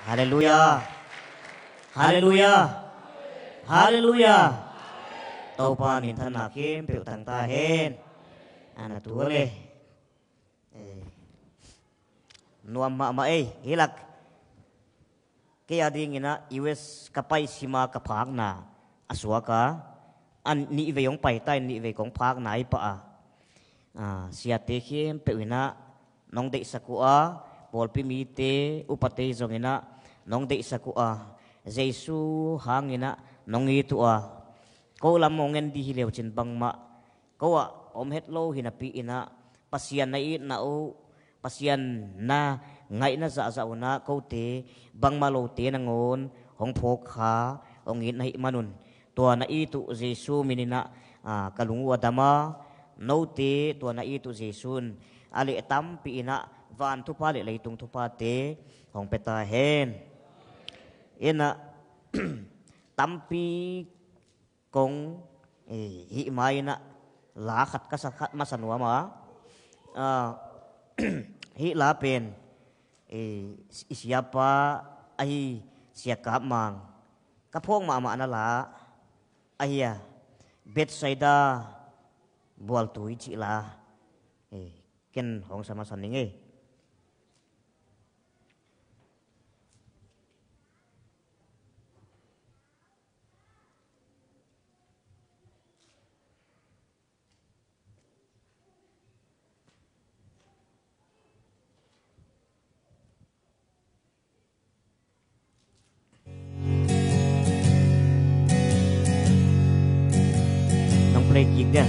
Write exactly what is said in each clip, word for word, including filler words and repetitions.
Halleluiah. Halleluiah. Halleluiah. Topa minthanna khempeuh tang ta hen. A na tu le. Eh, nuam mahmah ei, hilak. Kei a dinginah U S ka pai sima ka phakna a suaka, a nihvei hong paita in nihvei kong phakna i pah a. Ah, siate khempeuh inah nong deihsak uh a, pawlpi mite upate zonginah nong deihsak uh a, Jesu hanginah nong it uh a, ko lam hong en dih hi leucin bangmah ko ah om het lo hi napi inah Pasian na itna uh, Pasian na ngaihna zahzah unah kote bangmah lote nangawn hong phawk kha hong it na hih manun, tua na it uh Jesu mininah, ah, ka lung uh a dam a, note tua na it uh Jesu in a leh tampi inah van thupha le leitung thuphate hong pia ta hen. Inah tampi kong, eh, hih ma inah la khat ka sa khat masa nuam a, ah, hih la pen, eh, i siapa ahi Sia Kap Mang ka phawk mahmah na la ahi a, Bethsaida bualtui cih la, eh, ken hong sa masa ning ei. Nong play kick dia.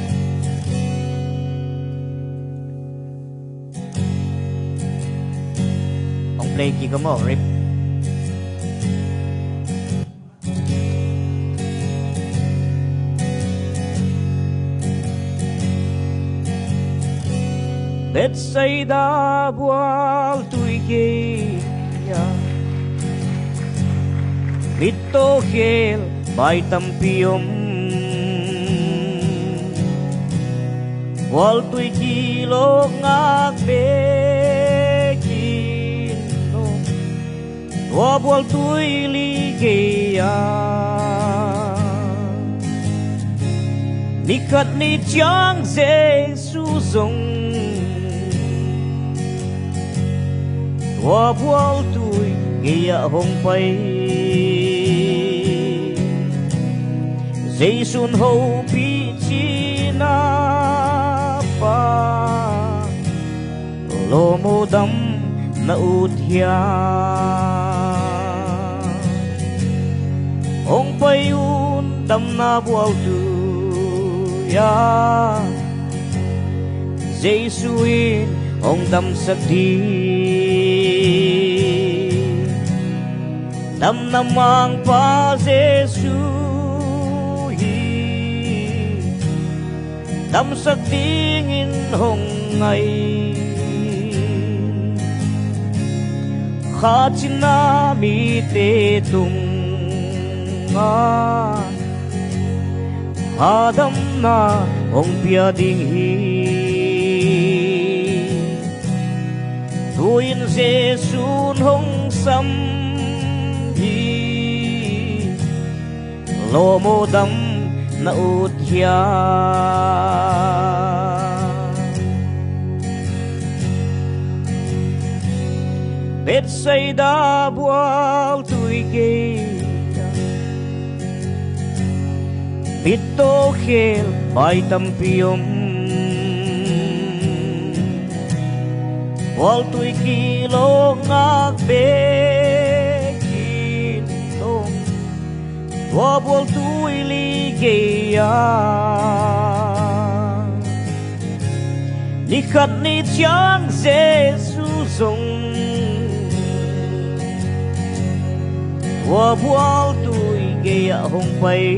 Hong play kick a maw, rip. Bethsaida bualtui gei-ah mittaw khel bai tampi om. Bualtui kilawk ngak bekin om. Tua bualtui li gei-ah ni khat ni ciang Jesu zong tua bualtui gei-ah hong pai. Jesu in hopih cihna, Pa, lawm aw, dam na ut hiam? Hong pai un damna bualtui-ah, Jesu in hong damsak ding. Damna mangpa Jesu hi, damsak dingin hong ngai. Kha cina mite tungah kha damna hong pia ding hi. Tu-in Jesu in hong sam hi. Lawm aw, dam na ut hiam? Bethsaida bualtui gei-ah mittaw khel bai tampi om. Bualtui kilawk ngak bekin om. Tua bualtui li gei-ah ni khat ni ciang Jesu zong tua bualtui gei-ah hong pai.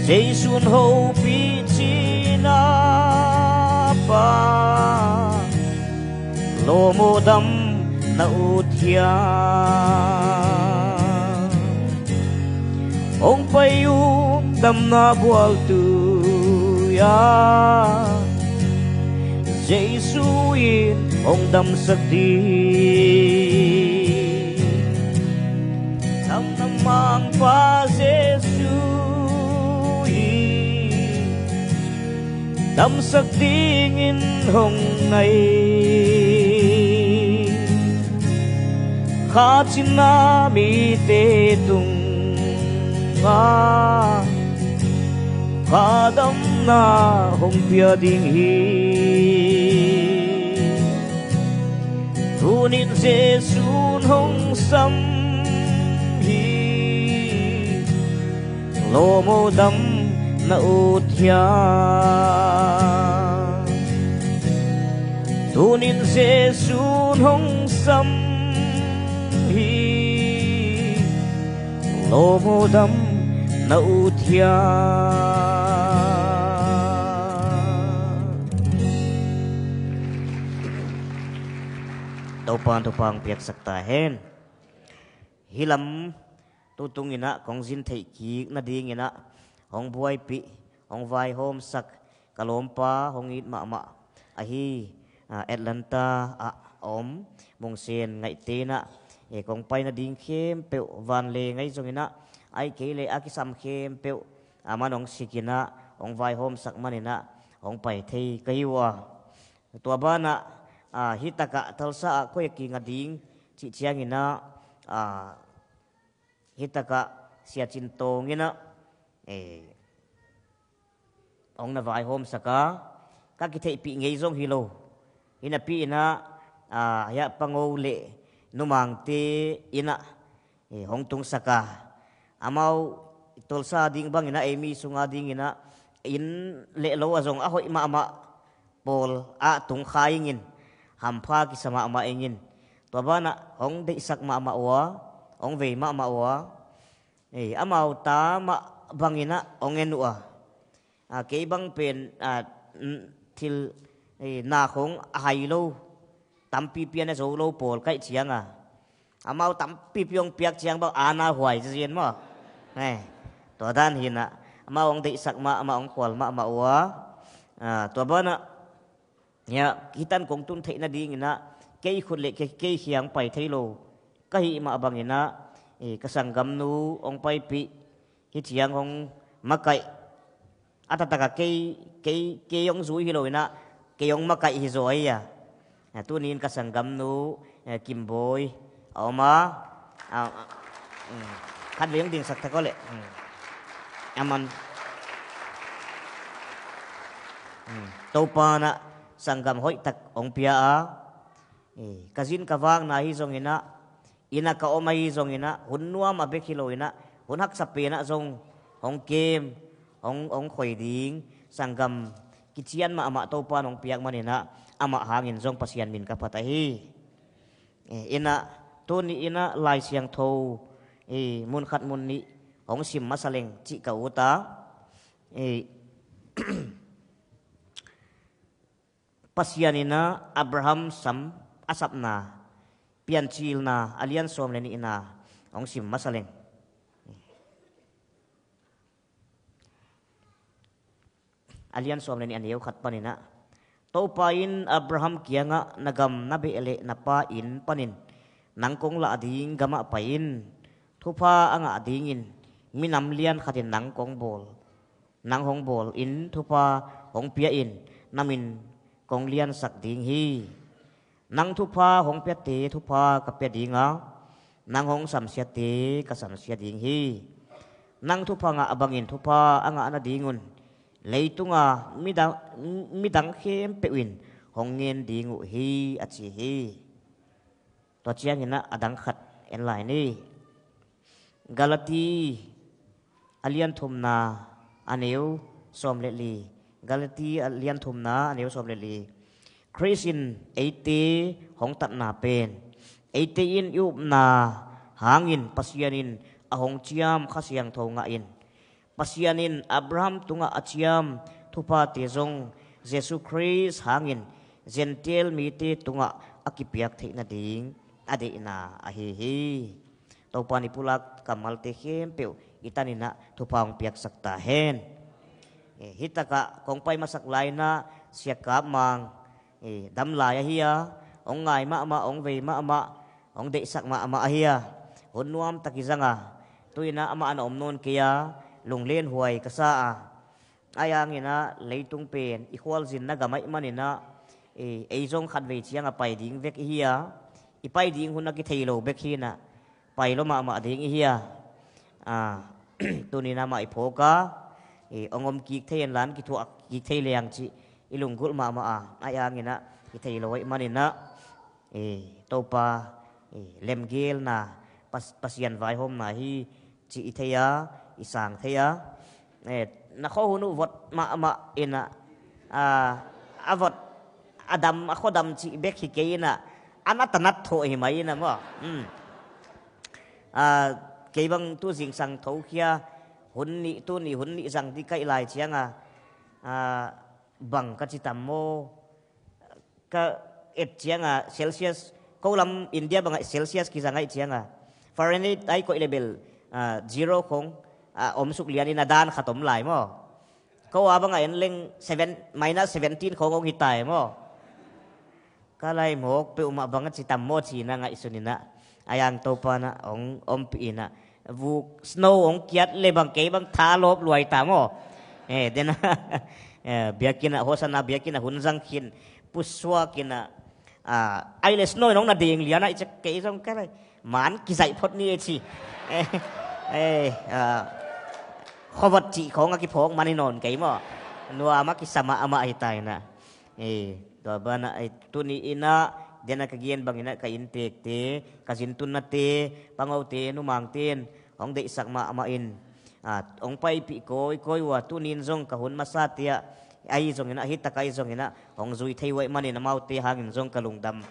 Jesu in hopih cihna, Pa, lawm aw, dam na ut hiam? Hong pai un damna bualtui-ah, Jesu in hong damsak ding, damna mangpa Jesu in damsak dingin hong nai. Kha cina mite tungah kha damna hong pia ding hi. Tunin Jesu'n hong sam hi. Lawm aw, dam na ut hiam? Tunin Jesu'n hong sam hi. Lawm aw, dam na ut hiam? Topa'n thupha hong piaksak ta hen. Hih lam tutung inah kong zin theih kik nading inah hong buaipih, hong vaihawmsak ka lawmpa hong it mahmah ahi, ah, Atlanta ah a om Mungsen Ngaihte inah, eh, kong pai nading khempeuh, vanleng ahi zong inah, ahih kei leh a kisam khempeuh, aman hong sik inah hong vaihawmsak man inah hong pai thei ka hi uh a. Tua banah, ah, hih takah Tulsa ah koi a kingah ding cih ciang inah, ah, hih takah Sia Cin Tawng inah, eh, hong na vaihawmsak a, ka kitheihpih ngei zong hi lo. Hih napi inah, ah, hiah Pango le Numangte inah, eh, hong tungsak a, amau Tulsa ding bang inah, ei mi sunga ding inah, inn le lo ah zong a hoih mahmah pawl ah tungkhai ingin, hampha kisa mahmah ingin. Tua banah hong deihsak mahmah uh a, hong vei mahmah uh a, eh, amau ta mah bang inah hong en uh a. Ah, kei bang pen, ah, n-, thil, eh, nak hong a hai lo, tampipi a na zo lo pawl ka hih ciang a, amau tampipi hong piak ciang bang a na huai ziazin maw. Eh, tua dan hi inah, amau hong deihsak mah, amau hong khual mahmah uh a. Ah, tua banah, hiah, hih tan kong tun theih nading inah kei khut le kei, kei khiang pai thei lo ka hih mah bang inah, eh, ka sanggamnu hong paipih, hih ciang hong makaih. A taktak ah kei, kei, kei hong zui hi lo inah, kei hong makaih hi zaw ahi a. Ah, tuni in ka sanggamnu, eh, Kimbawi a om a. Ah, ah, mm. Khat vei hong dingsak thak aw leh. Mm. Aman, mm, Topa inah sanggam hoihtak hong pia a. Eh, ka zin ka vakna hi zong inah, inn ah ka om ahi zong inah, hun nuam ah bek hi lo inah, hun haksa pen ah zong hong kem, hong, hong khoi ding sanggam kician mahmah Topa in hong piak man inah, amah hangin zong Pasian min ka phat ahi. Eh, inah, tuni inah Lai Siangtho, eh, mun khat mun nih hong sim masa leng cih ka ut a. Eh, Pasian inah Abraham sam a sapna, Piancilna a lian sawm le nihna hong sim masa leng. A lian sawm le nih, a neu khat pan inah, Topa in Abraham kiangah, na gam, na beh le na pa inn panin nang kong lah ding gamah pai in. Thupha a ngah dingin minam lian khatin nang kong bawl, nang hong bawl in, thupha hong pia in, na min kong liansak ding hi. Nang thupha hong piate thupha ka pia ding a, nang hong samsiate ka samsia ding hi. Nang thupha ngah bangin thupha a ngah nadingun leitunga midang, midang khempeuh in hong ngen ding uh hi, a ci hi. Tua ciangin ah a dang khat en lai ni. Galati a lian thumna a neu sawm le li. Galati a lian thumna a neu sawm le li. Khrist in eite hong tatna pen, eite in i upna hangin Pasian in a hong ciam Kha Siangtho ngah in, Pasian in Abraham tungah a ciam thuphate zong Jesu Khrist hangin Gentail mite tungah a kipiak theih nading a deihna ahi hi. Topa in i pulak kammalte khempeuh i tanin ah thupha hong piaksak ta hen. Eh, hi takah kong pai masak lai-in ah Sia Kap Mang, dam lai ahi a, hong ngai mahmah, hong vei mahmah, hong deihsak mahmah ahi a, hun nuamtak i zang a, tu-in ah amah na om nawn kei a, lunglenhuai ka sa a. Ahi hangin ah leitung pen i khualzinna gam ahih manin ah, ei zong khatvei ciang a pai ding vek i hi a, i pai ding hun a kithei lo bek hi-in ah, pai lo mahmah ding i hi a, tuni-in amah i phawk a, hong om kik thei inla, kithuah kik thei leng cih i lunggulh mahmah a, ahi hangin ah i thei lo ahih manin ah, Topa lemgelna, Pasian vaihawmna hi cih i thei a, i sang thei a, na khuahun uh vot mahmah in ah, a vot a dam, a khuadam cih bek hi kei in ah, a nat a nat thawh hi mai in ah maw. Kei bang tu zingsang thokhia, hun nih, tu nih hun nih zang ding ka hih lai ciang a, bang ka ci tam maw, ka et ciang a Celsius, ko lam India bang ah Celsius kizang ahih ciang a, Fahrenheit ah koih le bel zero khong om suk lian in a, dan khat om lai maw. Ko a bang ah en leng seven, minus seventeen khong hong hi ta e maw. Ka lai mawk peuhmah bang a ci tam maw ci-in ah ngaihsun in ah, ahi hang Topa in ah hong ompih in ah, vuk snow hong kiat le bang kei bang tha lawp luai ta maw. Dena biakinn ah, Hosanna biakinn ah hun zang khin, pusuak in ah, ahi le snow in hong na deng lian ah, i cek kei zong ka lai man kizaih phot ni e ci. Khuavot cih khong a kiphawk man hi nawn kei maw. Nuam a kisa mahmah hi ta in ah. Tua banah tuni in ah, dena ka gen bangin ah ka inntekte, ka zintunnate, pangote, numangte in hong deihsak mahmah in, hong paipih kawikawi uh a, tuni in zong ka hun masate ah ahi zongin ah, hi tak ahi zongin ah hong zui thei uh ahih manin amaute hangin zong ka lungdam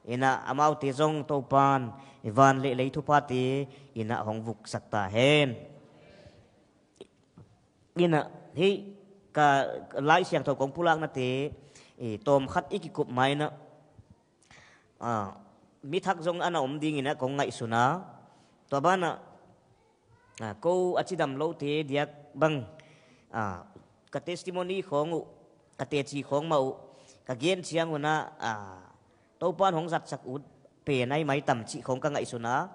in ah, amaute zong Topa in van le lei thuphate in ah hong vuksak ta hen. In ah hih ka Lai Siangtho kong pulaknate tawmkhat i kikup ma in ah, mi thak zong a na om dingin ah kong ngaihsun a, tua banah ko a cidam lote diak bang ka testimony khong uh, ka teci khong mah uh ka gen ciang un ah, Topa in hong zatsak ut pen ahi mai tam cih khong ka ngaihsun a.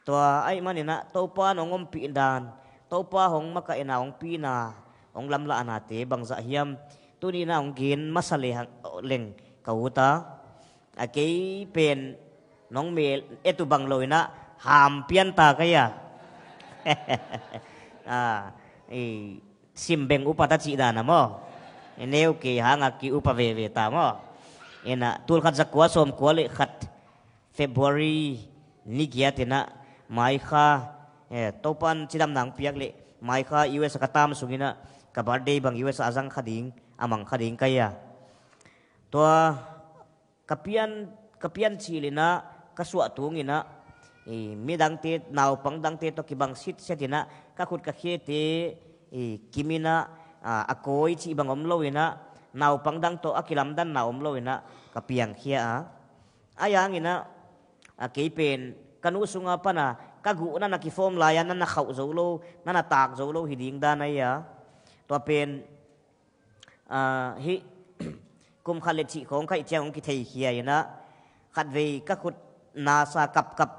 Tua ahih manin ah Topa in hong ompih dan, Topa hong makaihna, hong pina, hong lamlahnate bangzah hiam, tuni in ah hong gen masa lehang leng ka ut a. A kei pen nong mel et uh bang lo in ah ham pian ta ka hi a. Simbeng upa ta cih dan a maw. Neu kei hang a ki-upa veve ta maw. In ah tul khat za kua sawm kua le khat February ni giat in ah, mai kha Topa in cidamna hong piak leh mai kha U S a ka tam sung in ah, ka birthday bang U S a a zang kha ding, a mang kha ding ka hi a. Tua ka pian, ka pian cil in ah, ka suah tung in ah, midangte, naupang dangte tawh kibang sitset in ah, ka khut ka khete kim in ah, a kawi cih bang om lo in ah, naupang dang tawh a kilamdanna om lo in ah ka piangkhia a. Ahi hangin ah, a kei pen ka nu sunga pan a ka guh na na kifawm lai a, na na khauh zo lo, na na taak zo lo hi ding dan ahi a. Tua pen hih kum khat le cih khawng ka hih ciang hong kitheikhia in ah, khatvei ka khut na sa kapkap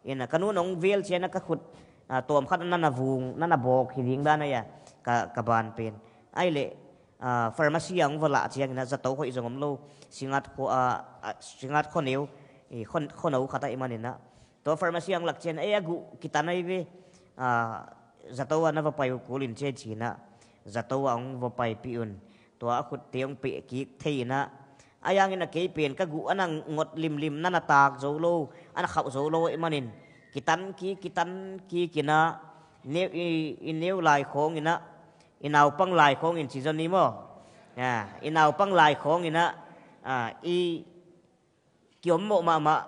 in ah, ka nu in hong vel ciang in ah ka khut tawmkhat na na vung, na na bawk hi ding dan ahi a, ka, ka ban pen. Ahih leh pharmacy ah hong va lah ciang in ah zato hoih zong om lo, Singat khua, Singat khuaneu, khuano khat ahih manin ah, tua pharmacy ah hong lak ciang in ah, ei, a guh kitan ahi ve, zato ah na va pai uh kul in ci, ci in ah zato ah hong va paipih un. Tua a khutte hong peh kik thei in ah, ahi hangin a kei pen ka guh a na ngot limlim, na na taak zo lo, a na khauh zo lo ahih manin, kitan kik, kitan kik in ah, neu, i, i neu lai khawng in ah, i naupang lai khawng in ci zaw ni maw. I naupang lai khawng in ah, i kiommawh mahmah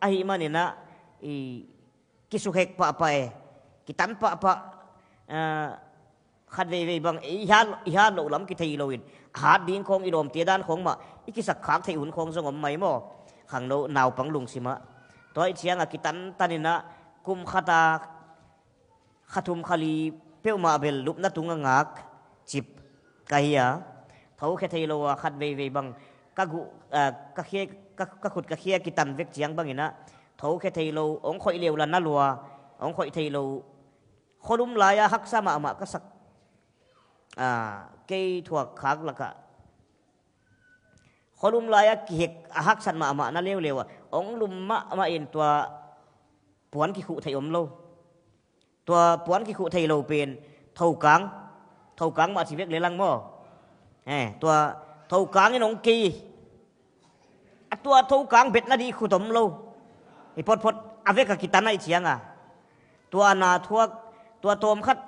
ahih manin ah, i kisukhek pahpah e, kitan pahpah, khat veivei bang i hat, i hat loh lam kithei loin, a hat ding khawng, i lawmte dan khawng mah i kisakkhak theih hun khawng zong om mai maw. Khangno naupang lungsim ah. Tua ahih ciang a kitantan in ah, kum khat a kha thum kha li peuhmah bel lupna tung a ngak cip ka hi a. Thokhia thei lo a khat veivei bang ka guh, ah, ka khia, ka, ka khut ka khia kitan vek ciang bangin ah, tho khia thei lo, hong khoih leu la na lua, hong khoih thei lo, khualum lai-a haksa mahmah ka sak, ah, kei thuak khak lakah, khualum lai-a kihek a haksat mahmah na leuleu ah, hong lum mahmah in tua puan kikhuh theih om lo. Tua puan kikhuh thei lo pen thokang, thokang mah ci vek le lang maw? Eh, tua thokang in hong kei. A tua thokang bet nadih khut om lo. Hi photphot a vek a kitan ahih ciang a, tua na thuak, tua tawm khat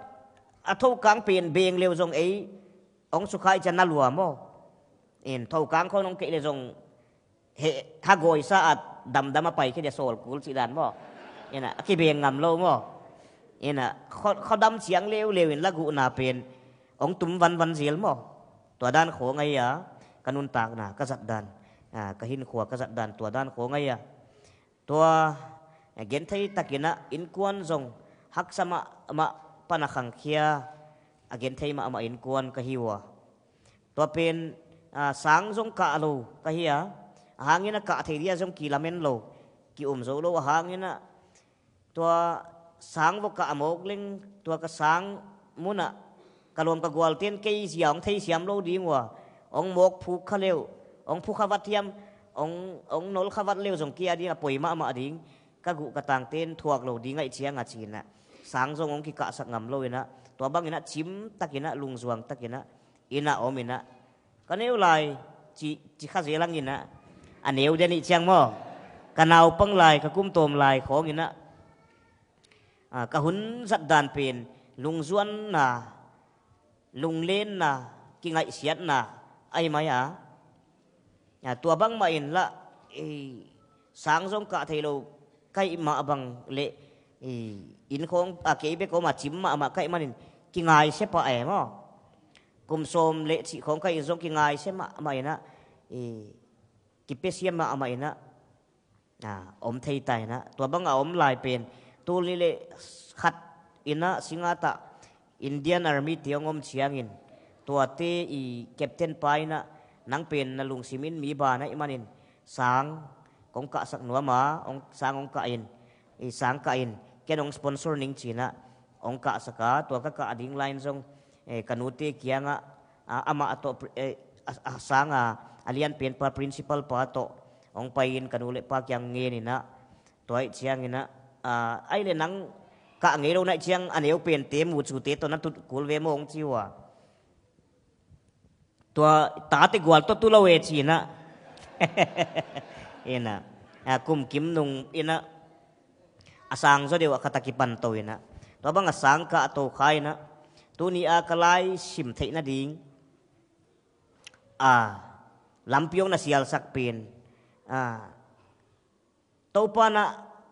a thokang pen beng leu zong ei hong sukha ahih ciang na lua maw? In thokang khawng hong keih le zong heh, ha gawisa at damdam a pai khia dia sawl kul cih dan maw? Ina, a kibeng ngam lo maw? Ina, khuadam ciang leuleu in la guhna pen hong tum vanvan zel maw? Tua dan khawng ahi a, ka nuntakna ka zat dan, ah, ka hinkhua ka zat dan tua dan khawng ahi a. Tua, eh, genthei takin ah innkuan zong haksa mahmah pan a khangkhia, a genthei mahmah innkuan ka hi uh a. Tua pen, ah, sang zong kah lo ka hi a, a hangin ah kah thei dia zong kilamen lo, ki-um zo lo a hangin ah, tua sang va kah a mawk leng, tua ka sang munah ka lawm ka gualten kei zia hong theisiam lo ding uh a, hong mawk phuk kha leuh, hong phu kha vat hiam, hong, hong nol kha vat leuh zong kei a ding a poi mahmah ding, ka guh ka tangten thuak lo ding ahih ciang a ci-in ah, sang zong hong kikahsak ngam lo in ah, tua bangin ah cim takin ah, lungzuang takin ah, inn ah om in ah, ka neu lai ci, ci kha zel hang in ah, a neu den ih ciang maw? Ka naupang lai, ka kum tawm lai khawng in ah, ah, ka hun zat dan pen lungzuanna, lunglenna, kingaihsiatna ahi mai a. Ah, tua bangmah in lah, eh, sang zong kah thei lo ka hih mah bang leh, eh, inn khawng, ah, kei bek om a cim mahmah ka hih manin kingaisia pah e maw? Kum sawm le cih khawng ka hih zong kingaisia mahmah in ah, eh, kipiasia mahmah in ah, ah, om thei ta in ah. Tua bang a om lai pen tul nih le khat in ah Singngat ah Indian Army te hong om ciangin, tuate i captain pa in ah, nang pen na lungsim in mi ban ahih manin sang kong kahsak nuam a, hong, sang hong kah in, i sang kah in, ken hong sponsor ning ci-in ah hong kahsak a, tua ka kah ding lai-in zong, eh, ka nute kiangah, ah, amah tawh, eh, a, a sang a, a lianpen pa, principal pa tawh hong pai-in ka nu le pa kiang ngen in ah, tua ahih ciangin ah, ah, ahih leh nang kah ngei lo na hih ciang a neu pente mucute tawh na tut kul ve maw hong ci uh a. Tua tate gual tawh tu lo e ci-in ah. In ah, ah, kum kim nung in ah, a sang zaw deuh ah khat a kipan to in ah, tua bang a sang kah to kha in ah, tuni a ka lai sim theih nading, ah, lampi hong na sialsak pen, ah, Topa in ah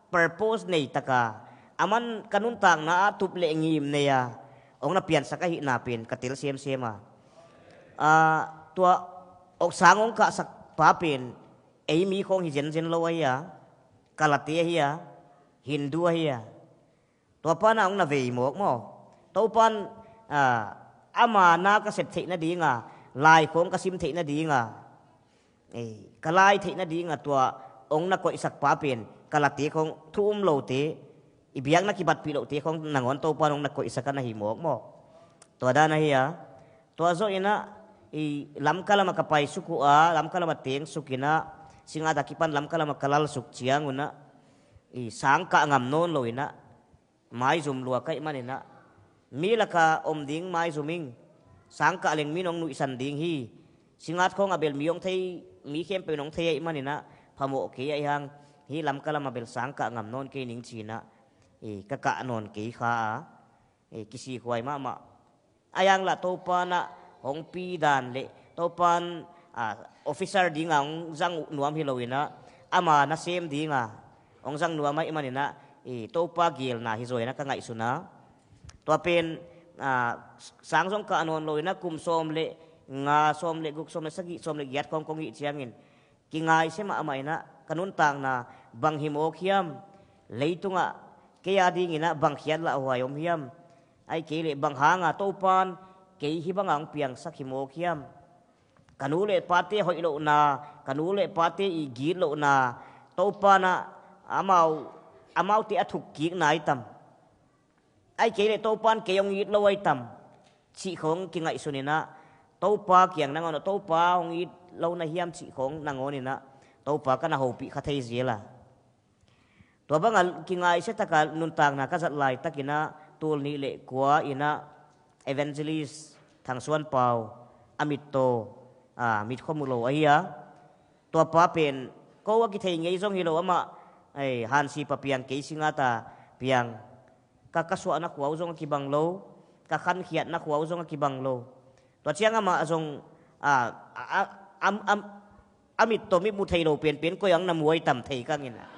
purpose nei taka, aman ka nuntakna ah tup le ngim nei a, hong na piansak ahihna pen ka tel semsem a. Ah, tua, hong sang hong kahsak pa pen ei mi khawng hi zenzen lo ahi a, Kalate ahi a, Hindu ahi a. Tua pa in ah hong na vei mawk maw? Topa in, ah, ama na ka sep theih nading a, lai khawng ka sim theih nading a, eh, ka lai theih nading a tua hong na koihsak pa pen Kalate khawng, thu um lote, i biakna kibatpih lohte khawng nangawn Topa in hong na koihsak a na hi mawk maw? Tua dan ahi a. Tua zawh in ah, i Lamka lam ah ka paisuk uh a, Lamka lam ah tengsuk in ah, Singngat a kipan Lamka lam ah ka lalsuk ciangun ah, i sang kah ngam nawn lo in ah, maizum lua ka hih manin ah, mi laka om ding maizum ing, sang kah leng mi in hong nuihsan ding hi. Singngat khawng a bel mi hong thei, mi khempeuh in hong thei ahih manin ah, phamawh kei ahih hang, hih Lamka lam ah bel sang kah ngam nawn kei ning ci-in ah, eh, ka kah nawn kei kha a, eh, kisikhuai mahmah. Ahih hang lah Topa in ah hong pi dan le Topa in, ah, officer ding a hong zang nuam hi lo in ah, ama nasem ding a hong zang nuam ahih manin ah, i Topa geelna hi zaw in ah ka ngaihsun a. Tua pen, ah, sang zong kah nawn lo in ah kum sawm le nga, sawm le guk, sawm le sagih, sawm le giat khawng kong hih ciangin, kingaisia mahmah in ah, ka nuntakna bang hi mawk hiam? Leitungah kei a dingin ah bang khiatlah huai om hiam? Ahih kei leh bang hanga Topa in kei hih banga hong piangsak hi mawk hiam? Ka nu le pate hoih lohna, ka nu le pate i git lohna, Topa in ah amau, amaute a thukkikna i tam. Ahih kei leh Topa in kei hong it lo ahi tam, cih khawng kingaihsun in ah, Topa kiang nangawn, Topa hong it lo na hiam cih khawng nangawn in ah, Topa ka na hopih kha thei zel a. Tua banga kingaihsia taka nuntakna ka zat laitakin ah, tul nih le kua in ah Evangelist Thang Suan Pau a mittaw, a, mitkhua mu lo ahi a. Tua pa pen ko a kithei ngei zong hi lo, amah, ei, Hansipa piang, kei Singata piang, ka, ka suahna khua uh zong a kibang lo, ka khankhiatna khua uh zong a kibang lo. Tua ciang amah zong, a, a, a, a, a, a mit tawh mi mu thei lo penpen koi ang na mu ahi tam thei kang in ah,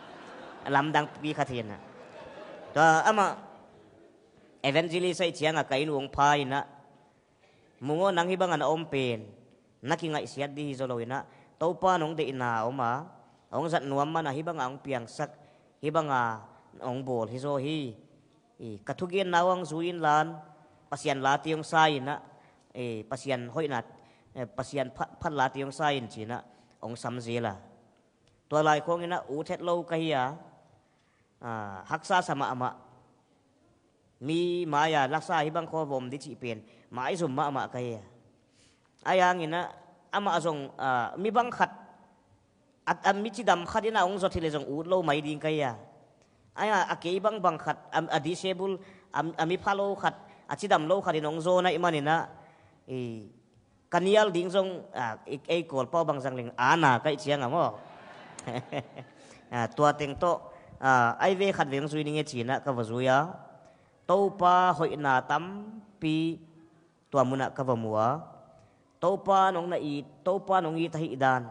a lamdangpi khat hi in ah. Tua amah evangelist ahih ciangah ka inn uh hong pha in ah, Mung aw, nang hih bangah na om pen na kingaihsiat ding hi zaw lo in ah, Topa in hong deihna a om a, hong zat nuam man a hih bangah hong piangsak, hih bangah hong bawl hi zaw hi. I, ka thugenna uh hong zui inla, Pasian late hong sa in ah, i, Pasian hoihna, eh, Pasian phat, phat late hong sa in ci in ah hong sam zel a. Tua lai khawng in ah ut het lo ka hi a, a, haksa sa mahmah. Mi mai-a lasa hih bang khawng a va om ding cih pen maizum mahmah ka hi a. Ahi hangin ah amah zong, a, mi bang khat, a, a, mi cidam khat in ah hong zawt hi leh zong ut lo mai ding ka hi a. Ahi a, a kei bang bang khat, a, a disable, a, a mi pha lo khat, a cidam lo khat in hong zawn ahih manin ah, i, ka nial ding zong, a, i, ei Kawlpau bang zang leng ana ka hih ciang a maw. A, tua teng tawh, a, ai ve khat veng zui ning e ci in ah ka va zui a. Topa hoihna tampi tua munah ka va mu a. Topa in hong na it, Topa in hong it ahih dan,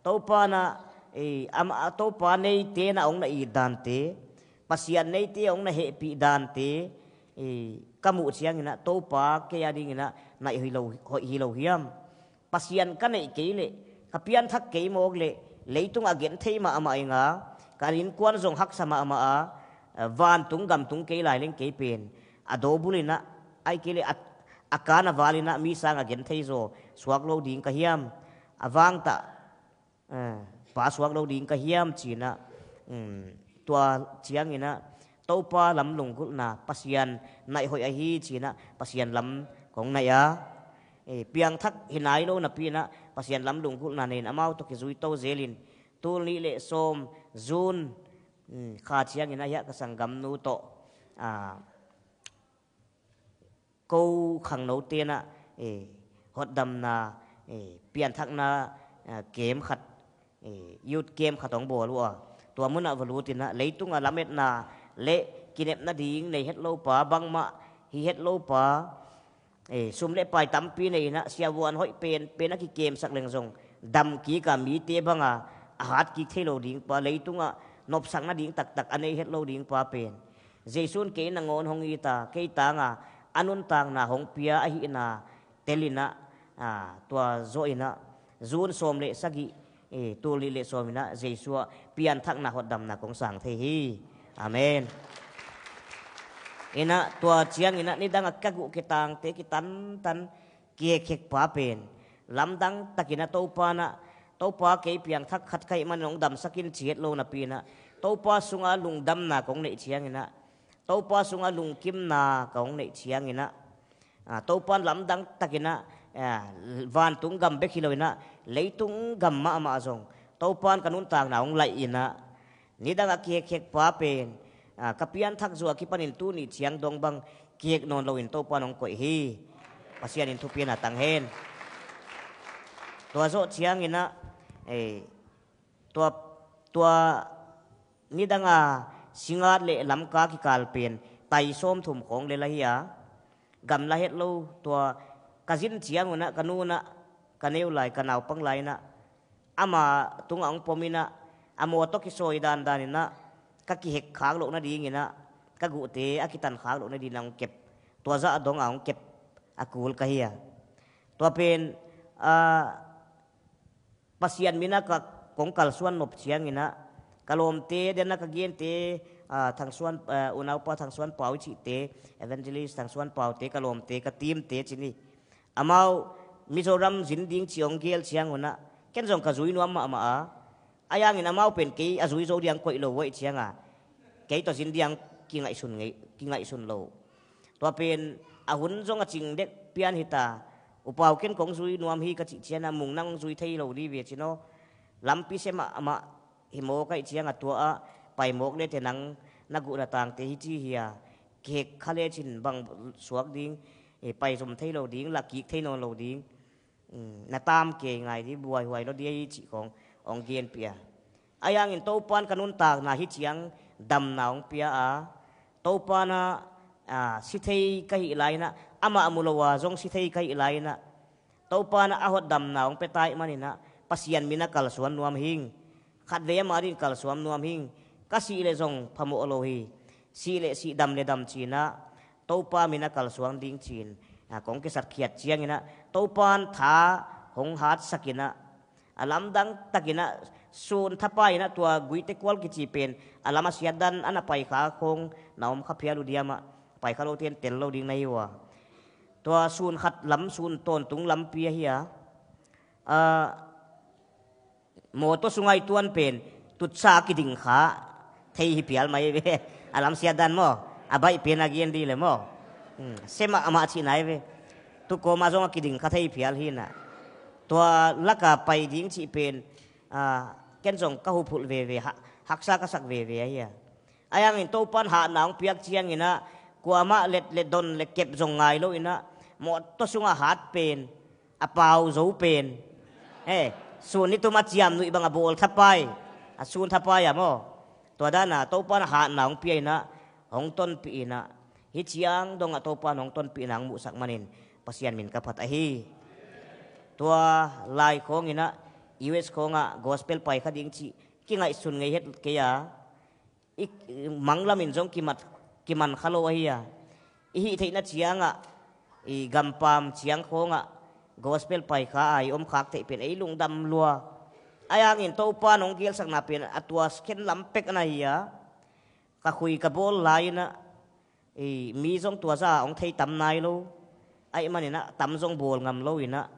Topa in ah, eh, am, a, Topa neite in ah hong na it dante, Pasian neite hong na hehpih dante, eh, ka muh ciangin ah Topa kei a dingin ah na hoih hi lo, hoih hi lo hiam? Pasian ka neih kei leh, ka pianthak kei mawk leh, leitungah a genthei mahmah ing a, ka innkuan zong haksa mahmah a, vantung gamtung kei lai leng kei pen a daw bul in ah, ahih kei leh a, a kan a val in ah mi sang a genthei zaw suak lo ding ka hiam? A vangtah, eh, pa suak lo ding ka hiam ci in ah, um, tua ciangin ah Topa lam lunggulhna, Pasian naih hoih ahi ci in ah Pasian lam kong naih a, eh, piangthak hi nai lo napi in ah Pasian lam lunggulhna nei in amau tawh kizui to zel in, tul nih le sawm June, um, kha ciangin ah hiah ka sanggamnu tawh, a, ko khangnote in ah, eh, hotdamna, eh, pianthakna, eh, camp khat, eh, youth camp khat hong bawl uh a. Tua munah va lut in ah, leitungah lametna le kinepna ding nei het lo pa, bangmah hi het lo pa, eh, sum le pai tampi nei in ah, siavuan hoih penpen a kikemsak leng zong dam kik a, mite banga a hat kik thei lo ding pa, leitungah nopsakna ding taktak a nei het lo ding pa pen Jesu in kei nangawn hong it a, kei tanga a nuntakna hong pia ahihna tel in ah, a, tua zawh in ah, June sawm le sagih, eh, tul nih le sawm in ah Jesu ah pianthakna hotdamna kong sang thei hi. Amen. In ah tua ciangin ah nidangah ka guh kitangte kitantan, kihekhek pa pen lamdang takin ah Topa in ah, Topa kei piangthak khat ka hih manin hong damsak in ci het lo napi in ah, Topa sungah lungdamna kong neih ciangin ah, Topa sungah lungkimna kong neih ciangin ah, a, Topa in lamdang takin ah, a, vantung gam bek hi lo in ah, leitung gam mahmah zong Topa in ka nuntakna hong laih in ah, nidangah kihekhek pa pen, a, ka pianthak zuah kipanin tuni ciang dong bang kihek nawn loin Topa in hong koih hi. Pasian in thupiakna tang hen. Tua zawh ciangin ah, eh, tua, tua nidanga Singat le Lamka kikal pen tai sawmthum khawng lel ahi a, gamla het lo. Tua ka zin ciangun ah ka nu in ah ka neu lai, ka naupang lai in ah ama tungah hong pom in ah, a maw tawh kisawi dandan in ah, ka kihek khak loh nadingin ah, ka guhte a kitan khak loh nadingin ah hong kep. Tua zah dongah hong kep a kul ka hi a. Tua pen, a, Pasian min ah ka kong kalsuan nop ciangin ah, ka lawmte, den ah ka gente, a, Thang Suan, a, unaupa Thang Suan Pau i cihte, Evangelist Thang Suan Paute, ka lawmte, ka teamte ci ni. Amau Mizoram zin ding ci hong gel ciangun ah, ken zong ka zui nuam mahmah a, ahi hangin amau pen kei a zui zo ding koih lo uh ahih ciangin kei tawh zin ding kingaihsun ngei, kingaihsun lo. Tua pen a hun zong a cing dek pian hi ta, U Pau, ken kong zui nuam hi ka cih ciangin, Mung, nang hong zui thei lo ding ve ci-in aw, lampi sia mahmah hi mawk ahih ciangin tua ah pai mawk le teh nang na guh na tangte hi ci hi a, kihek kha lecin bang suak ding, eh, pai zom thei lo ding, la kik thei nawn lo ding, um, na tam kei ngai ding, buaihuai lo ding hi cih khawng hong genpih a. Ahi hangin Topa'n ka nuntakna hi ciang damna hong pia a, Topa'n ah, ah, si thei ka hih lai-in ah, amah mu lo a zong si thei ka hih lai-in ah, Topa'n ah a hot damna hong pia ta ahih manin ah, Pasian min ah kalsuan nuam hing. Khatvei amah adingin kalsuan nuam hing. Ka sih leh zong phamawh lo hi. Sih leh sih, dam leh dam ci-in ah, Topa min ah kalsuan ding ci-in, ah, kong kisat khiat ciangin ah, Topa'n tha hong hatsak in ah, a lamdang takin ah, sun thapai in ah, tua Guite Kual kici pen a lam a siatdan a na pai kha khawng na om kha phial uh diam ah, pai kha lote in tel lo ding na hi uh a. Tua sun khat lam, sun tawntung lampi ahi a, ah, mawtaw sung ah i tuan pen tutsa a kiding kha thei hi phial mai ve. A lam siatdan maw, a baih pen a gen ding leh maw, hmm, sia mahmah cihna hi ve. Tu kawm ah zong a kiding kha thei phial hi in ah, tua lak ah pai ding cih pen, ah, ken zong ka huphulh veve, ha-, haksa ka sak veve ahi a. Ahi hangin Topa'n hatna hong piak ciangin ah, kuamah let leh don leh kep zong ngai lo in ah, mawtaw sung ah hat pen, a pau zo pen, he, sun ni tum a ciamnuih bang a bawl thapai, a sun thapai a maw. Tua dan ah Topa'n ah hatna hong pia in ah, hong tonpih in ah, hih ciang dong ah Topa'n hong tonpihna hong muhsak manin Pasian min ka phat ahi. Tua lai khawng in ah, U S khawng ah gospel pai kha ding cih kingaihsun ngei het kei a, i, i mang lam in zong kimat, kiman kha lo ahi a, i hih theihna ciang ah, i gampam ciang khawng ah gospel pai kha a i om khak theih pen ei lungdam lua. Ahi hangin Topa'n hong gelsakna pen a tua khen lam pek na hi a, ka khui ka bawl lai in ah, i, mi zong tua zah hong thei tam nai lo ahih manin ah, tam zong bawl ngam lo in ah,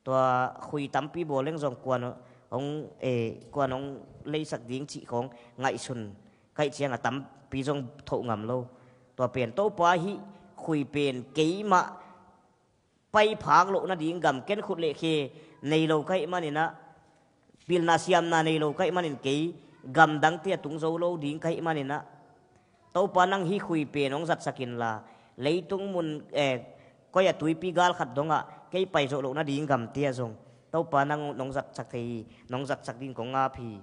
tua khui tampi bawl leng zong kua'n hong, eh, kua'n hong leisak ding cih khawng ngaihsun ka hih ciang ah, tampi zong thoh ngam lo. Tua pen Topa, hih khui pen keimah pai phak loh nading gam, ken khut leh khe nei lo ka hih manin ah, pilna siamna nei lo ka hih manin, kei gam dangte a tung zo lo ding ka hih manin ah, Topa, nang hih khui pen hong zatsak inla, leitung mun, eh, koi ah tuipi gal khat dong ah kei pai zawh loh nading gamte ah zong, Topa, nang nong zatsak thei hi, nong zatsak ding kong ap hi.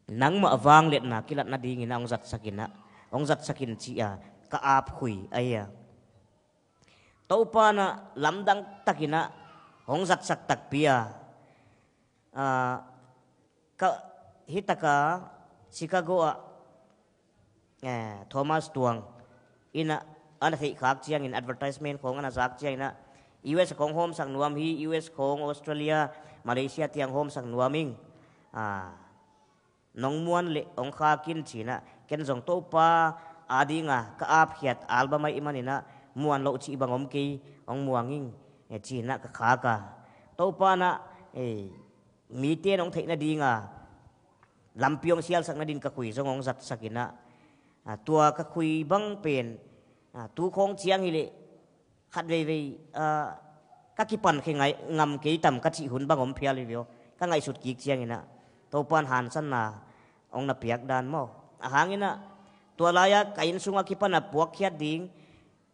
Nangmah vangliatna kilat nadingin ah hong zatsak in ah, hong zatsak in, ci-a ka ap khui ahi a. Topa'n ah lamdang takin ah hong zatsak takpi a. Ah, ka, hih tak ah Chicago ah, eh, Thomas Tuang in ah, a na theih khak ciangin, advertisement khawng a na zak ciangin ah, U S khawng hawmsak nuam hi, U S khawng, Australia, Malaysia tiang hawmsak nuam ing. Ah, nong muan leh hong khak in, ci-in ah, ken zong Topa ading a ka apkhiat album ahih manin ah, muan loh cih bang om kei, hong muang ing, eh, ci-in ah ka khak a. Topa'n ah, eh, mite in hong theih nading a lampi hong sialsak nading ka khui zong hong zatsak in ah, ah, tua ka khui bang pen, ah, tu khawng ciang hi leh khat veivei, ah, ka kipan khe ngai, ngam kei tam ka cih hun bang om phial hi ve aw. Ka ngaihsut kik ciangin ah, Topa'n hangsanna hong na piak dan maw. Ahang in ah, tua lai-ah ka inn sungah kipan a puakkhiat ding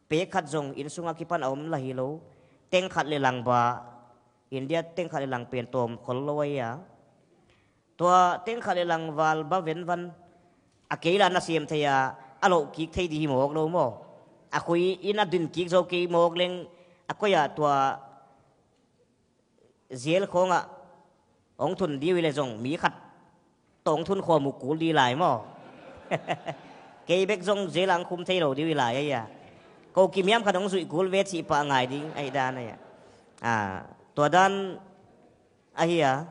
pek khat zong inn sungah kipan a om lah hi lo. Teng khat leh lang ba, India teng khat leh lang pen tawm khol lo ahi a. Tua teng khat leh lang val ba venvan, a kei lah na sem thei a, a loh kik thei ding hi mawk lo maw. A khui in a din kik zo kei mawk leng, a koi ah tua jail khawng ah hong thun ding uh hi leh zong mi khat tawh hong thun khawm uh kul ding lai maw. Kei bek zong jail ah hong khum thei lo ding uh hi lai ahi a. Ko kim hiam khat hong zuih kul ve cih pah ngai ding ahih dan ahi a. Ah, tua dan ahi a.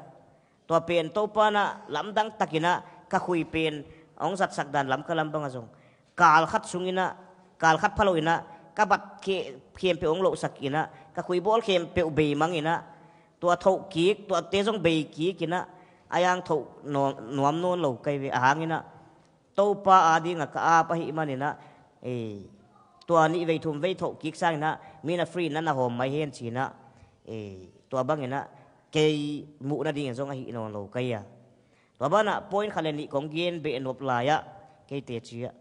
Tua pen Topa'n ah lamdang takin ah ka khui pen hong zatsak dan Lamka lam bang ah zong, kal khat sungin ah, kal khat pha lo in ah, ka bat khe-, khempeuh hong lohsak in ah, Takhui bawl khempeuh bei mang inah, tua thoh kik, tuate zong bei kik inah, a yang thoh nuam, nuam nawn lo kai ve. A hang inah Topa a dingah ka ap ahih man inah, eh, tua nih vei thum vei thoh kik sang inah, mi na free na na hawm mai hen ci inah, eh, tua bang inah kei muh nadingin zong ahih nawn lo kai a. Tua banah point khat le nih kong gen beh nop lai ah, kei teci ah,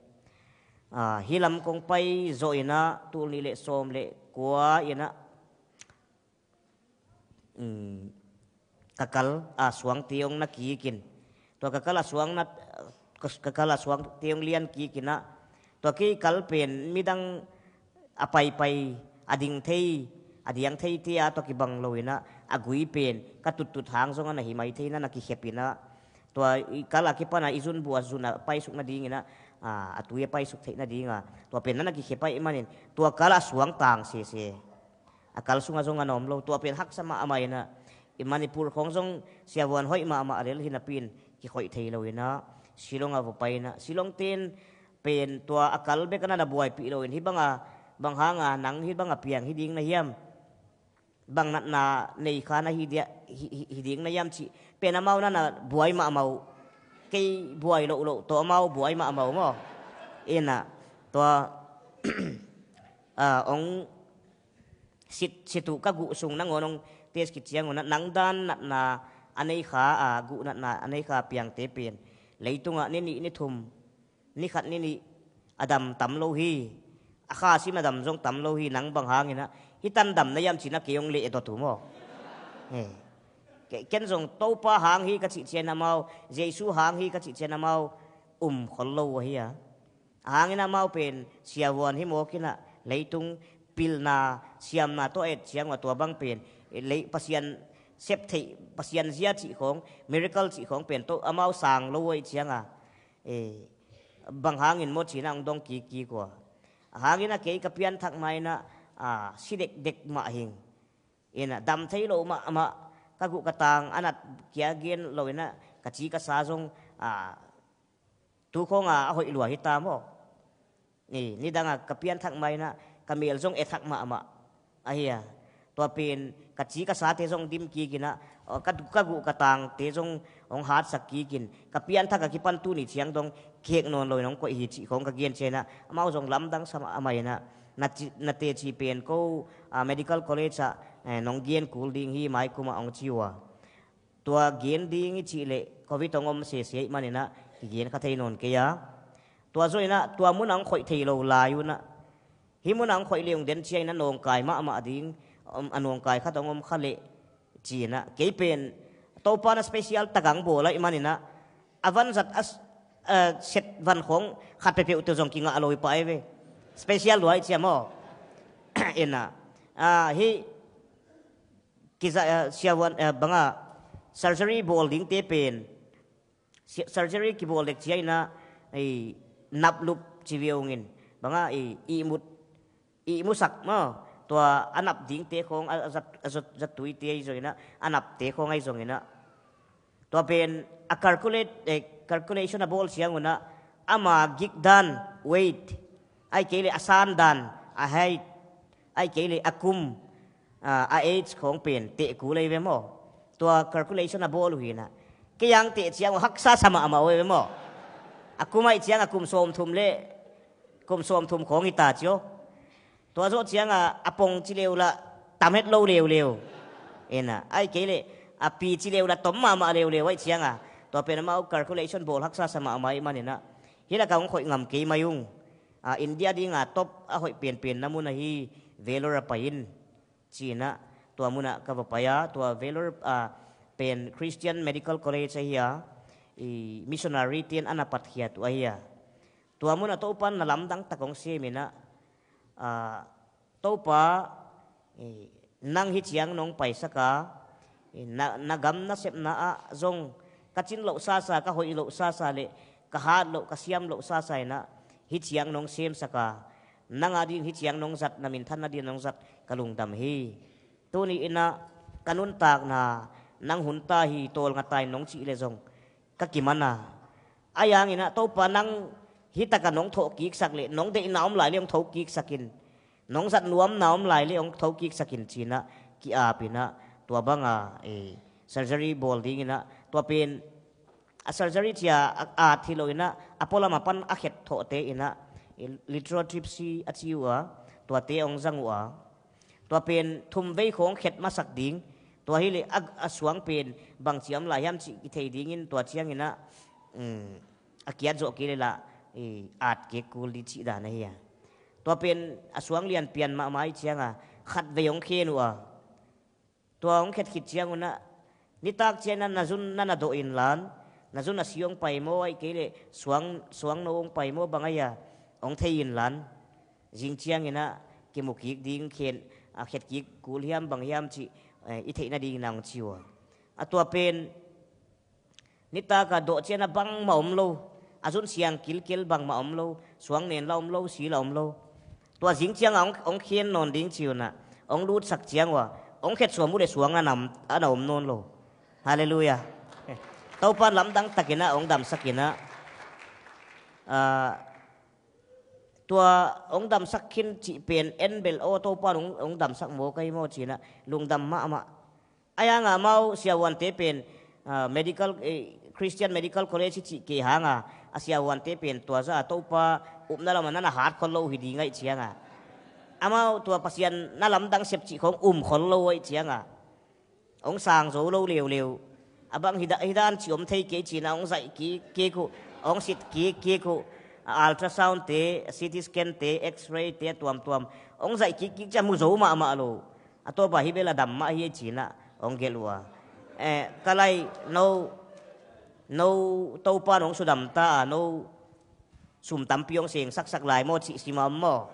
ah, hih lam kong pai zawh inah tul nih le sawm le kua inah, um, ka kal a suangte hong na kik in, tua ka kal a suang na, ka kal a suangte hong lian kik inah, tua kei kal pen midang a paipai, a ding thei, a diang theite a tawh kibang lo inah, a gui pen ka tuttut hang zong a na hi mai thei na na kikhep inah, tua i kal a kipan a i zunbu a zun a paisuk nading inah, a, a tui a paisuk theih nading a, tua pen na na kikhep ahih manin tua kal a suang tang sese. A kal sungah zong a na om lo, tua pen haksa mahmah inah, i Manipur khawng zong siavuan hoih mahmah a lel hi napi in kikhoih thei lo inah, Shillong a va pai inah, Shillong ten pen tua a kal bek a na na buaipih lo in, hih banga, bang hanga nang hih banga piang hi ding na hiam, bang natna nei kha na hi dia, hi, hi, hi ding na hiam cih pen amau na na buai mahmah uh. Kei buai lohloh tawh amau buai mahmah uh maw? Inah tua, ah, ong sit, sit uh ka guh sung nangawn hong test khit ciangun ah, nang dan natna a nei kha, a guh natna a nei kha piangte pen leitungah ni nih ni thum, ni khat ni nih a dam tam lo hi. A kha sim a dam zong tam lo hi. Nang bang hang inah hih tan dam na hiam ci inah kei hong leh dot uh maw? He. Ke-, ken zong Topa hang hi ka cih ciang amau, Jesu hang hi ka cih ciang amau um khol lo uh ahi a. A hang inah amau pen siavuan hi mawk inah, leitung pilna siamna tawh a et ciang uh a, tua bang pen, eh, lei Pasian sep theih, Pasian zia cih khawng, miracle cih khawng pen tawh amau sang lo uh ahih ciang a, eh, bang hangin maw ci inah hong dong kikkik uh a. A hang inah kei ka pianthak ma inah, ah, si dekdek mah hing. Inah dam thei lo mahmah, ka guh ka tang a nat kia gen lo inah, ka ci ka sa zong, ah, tu khawnga a hoih lua hi ta maw? Ni, nidanga ka pianthak ma inah ka mel zong e thak mahmah ahi a. Tua pen ka ci ka sate zong dim kik inah, aw, ka, ka guh ka tangte zong hong hatsak kik in, ka pianthak a kipan tuni ciang dong khek nawn lo in hong koih hi cih khawng ka gen ciang inah, amau zong lamdang sa mahmah inah, na ci, na teci pen ko, ah, medical college ah, eh, nong gen kul ding hi mai kum ah hong ci uh a. Tua gen ding i cih leh covid hong om sese ahih man inah kigen kha thei nawn kei a. Tua zawh inah tua munah hong khoih thei lo lai unah, hih munah hong khoih le hong den ciang inah nawngkai mahmah ding, um, a nawngkai khat hong om kha leh ci inah, kei pen Topa na special tak hong bawl ahih man inah, a vanzat a s-, a set van khawng khat peuhpeuh tawh zong kingah lo hi pah ei ve. Special lua ahih ciang maw? Inah, ah, hih kiza, eh, siavuan, eh, banga surgery bawl dingte pen, si-, surgery kibawl dek ciang inah, ei, naplup ci ve ung in, banga, ei, ihmut, ihmusak maw, tua a nap dingte khawng, a, a zat, a zat, zat tuite ahi zong inah, a napte khawng ahi zong inah, tua pen a calculate, eh, calculation a bawl ciang unah, ama gik dan, weight, ahih kei leh a san dan, a height, ahih kei leh a kum, ah, a age khawng pen teh kul ahi ve maw? Tua calculation a bawl uh hi inah, kei ang teh ciang uh haksa sa mahmah uh ahi ve maw? A kum ahih ciang a kum sawmthum le, kum sawmthum khawng hi ta ci aw. Tua zawh ciang a, a pong ci leu lah tam het lo leuleu. Inah, ahih kei leh a pi ci leu lah tom mahmah leuleu ahih ciang a, tua pen amau calculation bawl haksa sa mahmah ahih man inah, hih lakah hong khoih ngam kei mai ung. Ah, India dinga top a hoih penpen na mun ahi Vellore ah pai in, ci inah tua munah ka va pai a, tua Vellore, ah, pen Christian Medical College ahi a, i missionary-te in a na patkhiat uh ahi a. Tua munah Topa in na lamdang tak hong sem inah, ah, Topa, eh, nang hih ciang nong paisak a, eh, na, na gam nasepna ah zong ka cin loh sasa, ka hoih loh sasa le ka hat loh, ka siam loh sasa inah hih ciang nong semsak a, nang a ding hih ciang nong zat, na minthan nading nong zat ka lungdam hi. Tuni inah ka nuntakna nang hun ta hi, tawlnga ta in nong cih leh zong ka kiman a. Ahi hang inah Topa nang hih takah nong thawh kiksak leh, nong deihna om lai leh hong tho kiksak in. nong zat nuamna om lai le hong thokiksak in ci-in ah ki-ap in ah, tua banga, eh, surgery bawl ding in ah, tua pen a surgery ci-a a at hi lo in ah, a pualam a pan a khet thawhte in ah, eh, lithotripsy a ci uh a, tuate hong zang uh a, tua pen thum vei khawng khet masak ding, tua hi leh a, a suang pen bang ci a om lai hiam cih kithei dingin tua ciangin ah, um, a kiat zawh kei leh lah, eh, at kik kul ding cih dan ahi a. Tua pen a suang lian pian mahmah ahih ciangin khat vei hong khen uh a. Tua hong khet khit ciangun ah, nitak ciangin ah na zun na na dawh inla, na zun a si hong pai maw, ahih kei leh suang, suang no hong pai maw, bang ahi a, hong thei inla, zing ciangin ah kimu kik ding, khen, a khet kik kul hiam bang hiam cih, eh, i theih nadingin ah hong ci uh a. A tua pen nitak a dawh ciangin ah bangmah om lo, a zun siang kilkel, bangmah om lo, suang nen lah om lo, si lah om lo. Tua zing ciangin ah hong, hong khen nawn ding ci-in ah hong lutsak ciang uh a, hong khetsuam uh leh suang a na om, a na om nawn lo. Halleluiah. Topa'n lamdang takin ah hong damsak in ah, ah, tua hong damsak khin cih pen en bel, aw, Topa'n hong, hong damsak mawk ahi maw ci-in ah lungdam mahmah. Ahi hangin amau siavuante pen, ah, medical, eh, Christian Medical College hi cih kei hangin, a siavuante pen tua zah a Topa upna lamah na na hat khol lo hi ding ahih ciangin, amau tua Pasian na lamdang sep cih khawng um khol lo ahih ciangin, hong sang zo lo leuleu. A bang hi dan, hi dan cih om thei kei ci-in ah hong zaih kik kik uh, hong sit kik kik uh. A ultrasound te, C T scan te, X-ray te, a tuamtuam hong zaih kik kik ciang mu zo mahmah lo. A Topa hi bel a dam mah hi ci-in ah hong gelh uh a. Eh, ka lai, no, no Topa'n hong sudam ta a, no sum tampi hong seng saksak lai maw cih sim a om maw?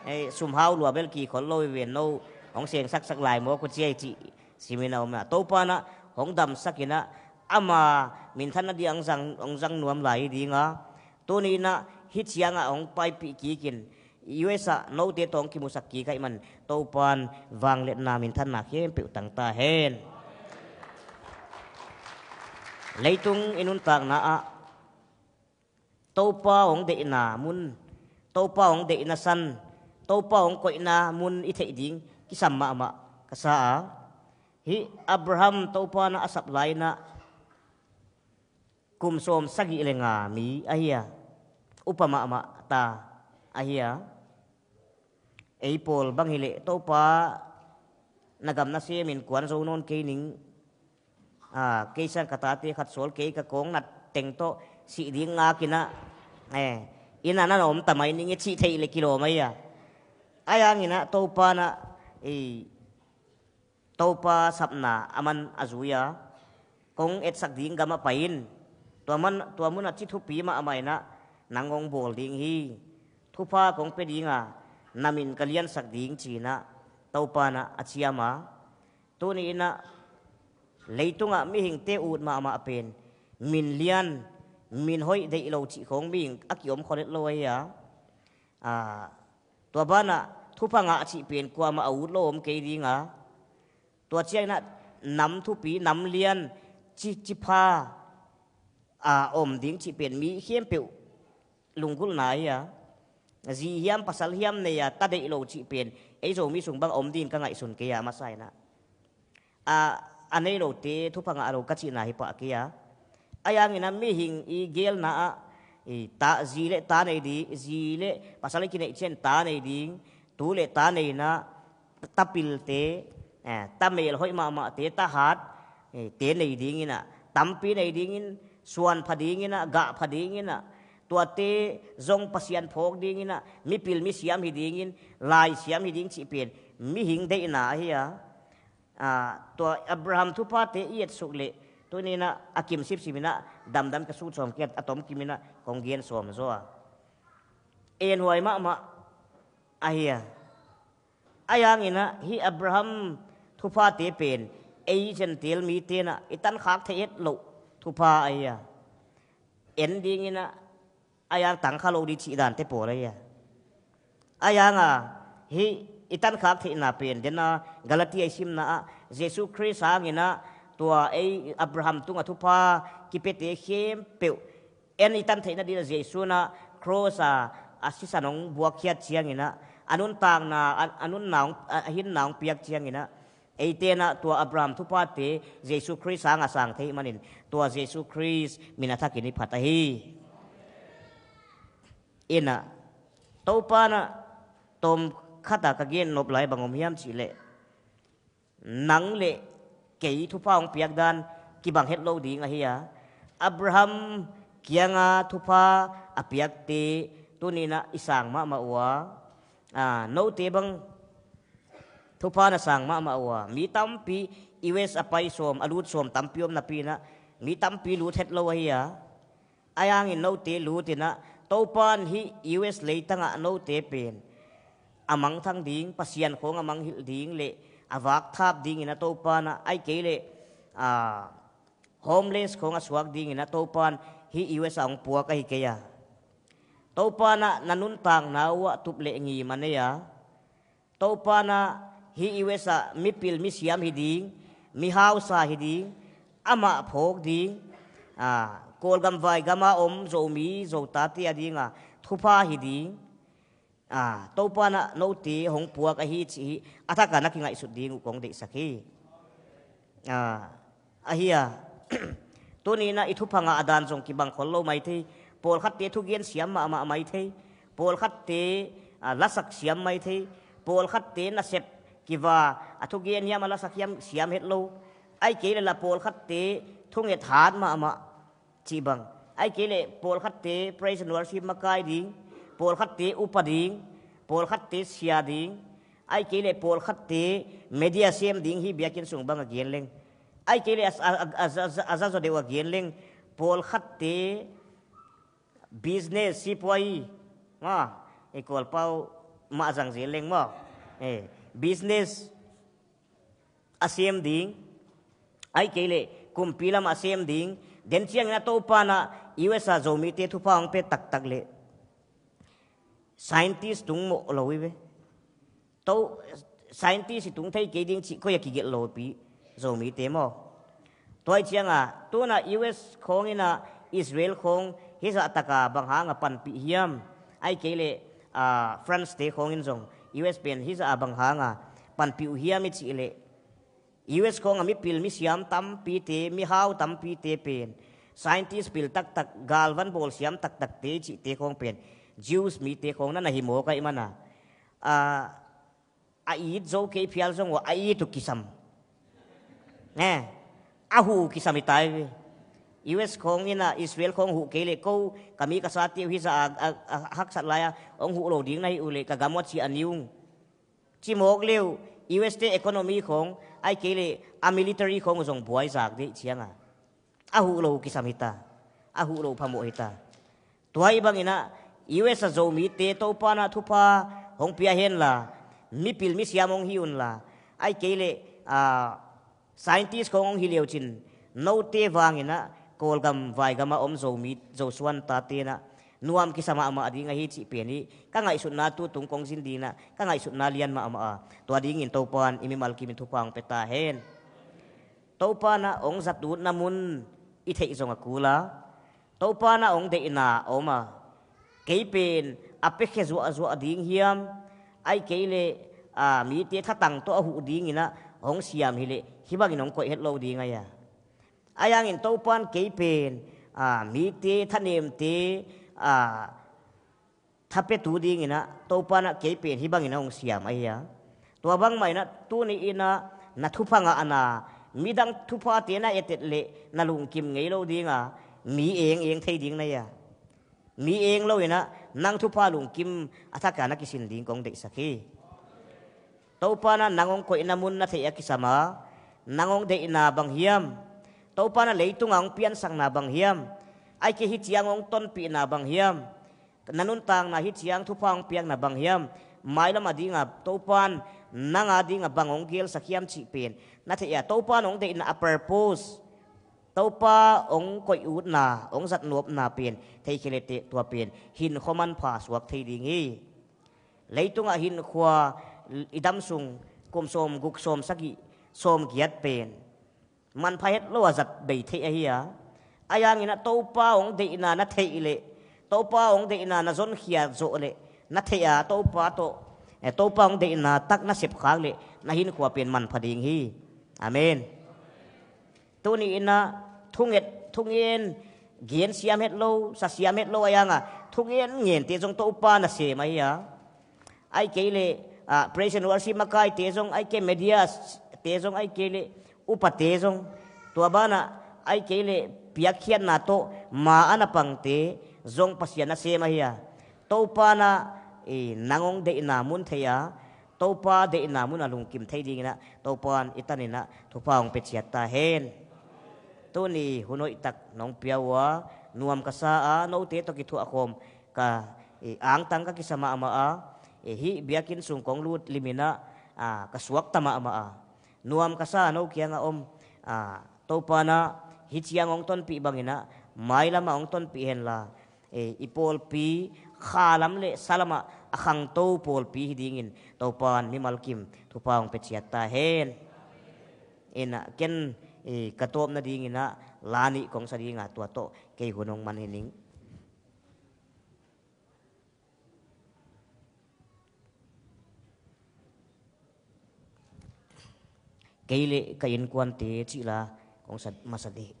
Eh, sum hau lua bel kikhol lo hi ven, no hong seng saksak lai maw, ko ci ai cih sim in a om a. Topa'n ah hong damsak in ah, ama minthan nading hong zang, hong zang nuam lai hi ding a. Tuni in ah hih ciangah hong paipih kik in, U S ah note tawh hong kimusak kik ahih man, Topa'n vangliatna, minthanna khempeuh tang ta hen. Leitung i nuntakna ah Topa hong deihna mun, Topa hong deihna san, Topa hong koihna mun i theih ding kisam mahmah ka sa a. Hih Abraham Topa'n a sap lai-in ah kum sawm sagih le nga mi ahi a, upa mahmah ta ahi a. Ei pawl bang hi leh, Topa, na gam na semin kuan zo nawn kei ning, a, kei sang ka tate khat sawl kei, ka kawng nat teng tawh sih ding ngak in ah, eh, inn ah na na om ta mai ning e cih theih leh kilawm ahi a. Ahi hangin ah Topa'n ah, ei, Topa sapna aman a zui a, kong etsak ding gamah pai in, tua man, tua munah ci thupi mahmah in ah nang hong bawl ding hi. Thupha kong pia ding a, na min ka liansak ding ci-in ah Topa'n ah a ciam a. Tuni in ah leitungah mihingte ut mahmah pen min lian, min hoih deih lo cih khawng mihing a kiom khol het lo ahi a. A, tua banah thupha ngah cih pen kuamah a ut lo om kei ding a. Tua ciangin ah nam thupi, nam lian, ci, ci pha a om ding cih pen mi khempeuh lunggulhna ahi a. Zi hiam pasal hiam nei a ta deih lo cih pen ei Zomi sung bang a om ding ka ngaihsun kei a, masa in ah, a, a nei lote thupha ngah lo ka cihna hi pah kei a. Ahi hangin ah mihing i geelna ah, i ta, zi le ta nei ding, zi le pasal i kineih ciang ta nei ding, tu le ta nei in ah, ta pilte, eh, ta mel hoih mahmahte, ta hat, eh, te nei ding in ah, tampi nei ding in, suan pha ding in ah, gah pha ding in ah, tuate zong Pasian phawk ding in ah, mipil misiam hi ding in, laisiam hi ding cih pen mihing deihna ahi a. Ah, tua Abraham thuphate i etsuk leh, tuni in ah a kim sipsip in ah damdam ka sut sawm kei a, a tomkim in ah kong gen sawm zaw a. Enhuai mahmah ahi a. Ahi hangin ah hih Abraham thuphate pen ei Gentile mite in ah i tankhak theih het loh thupha ahi a. En ding in ah, ahi hang tangkha lo ding cih dante pawl ahi a. Ahi hang a, hih i tankhak theihna pen, den a Galatia i simna ah, Jesu Khrist hangin ah tua ei Abraham tungah thupha kipiate khempeuh en i tan theih nading ah Jesu in ah cross a, a sisan hong buakkhiat ciangin ah, a nuntakna, a, a nunna hong, a, a hinna hong piak cianginah, eite inah tua Abraham thuphate Jesu Khrist hanga sang thei manin, tua Jesu Khrist min a thakin i phat ahi. Inah, Topa inah tawm khata ka gen nop lai bang om hiam cihleh, nang le kei thupha hong piak dan kibang het lo ding ahi a. Abraham kianga thupha a piakte tuninah i sang mahmah uh a, a, note bang thupha na sang mahmah uh a. Mi tampi U S a pai sawm, a lut sawm tampi om napi inah mi tampi lut het lo ahi a. Ahi hangin note lutinah Topa in hih U S leitangah note pen a mangthang ding, Pasian khawng a manghilh ding le a vakthap dinginah Topa inah, ai kei leh, a, homeless khawng a suak dinginah Topa in hih U S ah hong puak ahi kei a. Topa inah na nuntakna uhah tup le ngim a nei a. Topa inah hih U S ah mipil misiam hi ding, mihausa hi ding, amah phawk ding, a, Kawlgam vaigama om Zomi Zotate a dinga thupha hi ding, a, Topa inah note hong puak ahi cih hi a thaka na kingaihsut ding uh kong deihsak hi. A, ahi a, tuninah i thupha ngah a dan zong kibang khol lo mai thei. Pawlkhatte thugen siam mahmah mai thei. Pawlkhatte, a, lasak siam mai thei. Pawlkhatte nasep kiva a thugen hiam, a lasak hiam siam het lo. Ai kei leh la pawlkhatte thunget hat mahmah cih bang. Ai kei leh pawlkhatte praise and worship makai ding, pawlkhatte upa ding, pawlkhatte sia ding, ai kei leh pawlkhatte media sem ding, hih biakinn sung bang a gen leng. Ai kei leh a, a, a, a, a, a za zaw deuh a gen leng, pawlkhatte business, sipuai, ma, i Kawlpau mah zang zel leng maw. Eh, business a sem ding, ai kei leh kumpi lamah a sem ding. Den cianginah Topa inah U S a Zomite thupha hong pia taktak leh scientist tung mawh lo hi ve. To, scientist hi tung thei kei ding cih koi a kigelh lopi Zomite maw. Tua hi cianga tunah U S khawng inah Israel khawng hizah taka bang hanga panpih hiam? Ai kei leh, a, France te khawng in zong U S pen hizah a bang hanga panpih uh hiam i cihleh, U S khawng a mipil misiam tampite, mihau tampite pen scientist pil taktak, galvan bawl siam taktakte i cihte khawng pen Jews mite khawng na na hi mawk ahih mana, a, a it zo kei phial zong uh a it uh kisam. Ne, a huh uh kisam hi ta hi ve. U S khawng inah Israel khawng huh kei leh ko, ka mi ka sate uh hizah a, a, a haksat lai-a hong huh lo ding na hih uh leh ka gam uh a ci a ni ung. Ci mawk le uh, U S te economy khawng, ai kei leh a military khawng uh zong buai zak dih cianga a huh lo kisam hi ta, a huh lo phamawh hi ta. Tua hi banginah U S a Zomite Topa inah thupha hong pia henla, mipil misiam hong hi unla, ai kei leh, a, scientist khawng hong hi leucin, note vanginah Kawlgam vaigama om Zomi, Zosuan tate inah nuam kisa mahmah ding ahi cih pen hi. Ka ngaihsutna tu tung kong zin dinah ka ngaihsutna lian mahmah a, tua dingin Topa in i mimal kimin thupha hong pia ta hen. Topa inah hong zat utna mun i theih zong a kul a, Topa inah hong deihna a om a, kei pen a piakhia zuahzuah ding hiam? Ai kei leh, a, mite thatang tawh a huh dinginah hong siam hileh hih bangin hong koih het lo ding ahi a. Ahi hangin Topa in kei pen, a, mite thanemte, a, thapetu dinginah Topa inah kei pen hih bangin a hong siam ahi a. Tua bangmah inah tuni inah na thupha ngahna, midang thuphate na etet leh na lungkim ngei lo dinga, mi eng eng thei ding na hi a. Mi eng lo inah nang thupha lungkim a thaka na kisin ding kong deihsak hi. Topa inah nang hong koihna mun na theih a kisam a, nang hong deihna bang hiam? Topa inah leitunga hong piansakna bang hiam? Ai kei hih ciang hong tonpihna bang hiam? Na nuntakna hih ciang thupha hong piakna bang hiam? Mailam a dinga Topa in nang a dinga bang hong gelsak hiam cih pen na theih a, Topa in hong deihna a purpose, Topa hong koih utna, hong zatnopna pen theikhia leh tua pen hinkhua manpha suak thei ding hi. Leitungah hinkhua i dam sung kum sawm guk, sawm sagih, sawm giat pen manpha het lo a zat bei theih ahi a. Ahi hanginah Topa hong deihna na theih leh, Topa hong deihna na zonkhia zawh leh, na theih a Topa tawh Eh, Topa hong deihna tak na sepkhak leh na hinkhua pen manpha ding hi. Amen. Tuni in ah thunget, thungen, gen siam het lo, sa siam het lo a, yang a thungen ngente zong Topa nasem ahi a. Ahih kei leh, ah, praise and worship makaite zong, ahih kei media te zong, ahih kei leh upate zong, tua banah ahih kei leh piakkhiatna tawh ma a na pangte zong Pasian nasem ahi a. Topa in ah, eh, nang hong deihna mun thei a, Topa deihna mun a lungkim thei dingin ah Topa in i tan in ah thupha hong pia ciat ta hen. Tuni hun hoihtak nong pia uh a, nuam ka sa a, note tawh kithuah khawm ka, eh, angtang ka kisa mahmah a, eh, hih biakinn sung kong lut lim in ah, ah, ka suakta mahmah a, nuam ka sa a, no kiangah om, ah, Topa in ah hih ciang hong tonpih bangin ah mailam ah hong tonpih henla, eh, i pawlpi khalam le salam ah a khangto pawlpi hi dingin Topa in mimal kim thupha hong pia ciat ta hen. In ah ken, eh, ka tawpna dingin ah la nih kong sa ding a, tua tawh kei hun hong man hi ning. Kei le ka innkuante cih la kong sa masa dih.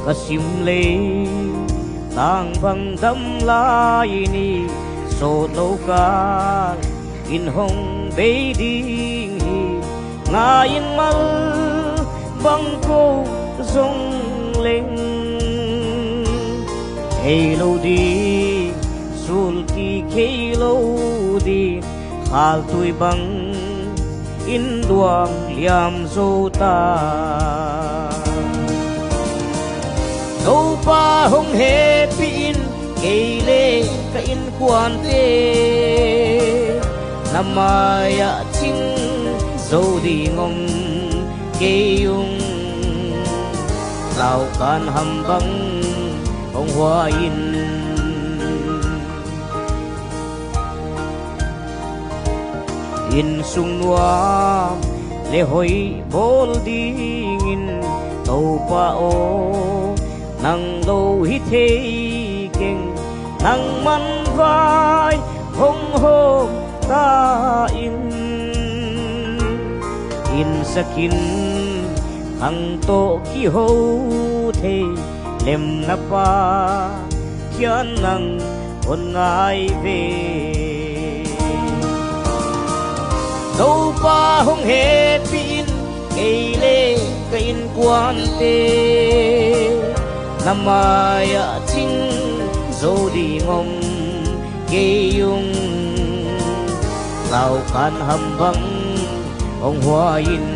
Ka sim lei tang bang dam lai ni, sawt lo kal in hong bei ding hi. Ngai in mal bang ko zong leng, hei lo ding, sulki khei lo ding, khaltui bang in luang liam zo ta. Topa hong hehpih in, kei le ka innkuante na mai-ah cing zo ding om kei ung. Laukan ham bang hong huai in, inn sung nuam le hoih bawl dingin, Topa aw, nang lo hi thei keng, nangman vai hong hawm ta in. Innsak in khang tawh kiho thei lemna pa Pathian nang hong ngai ve. Topa hong hehpih in, kei le ka innkuante na mai-ah cing zo ding om kei ung. Laukan ham bang hong huai in,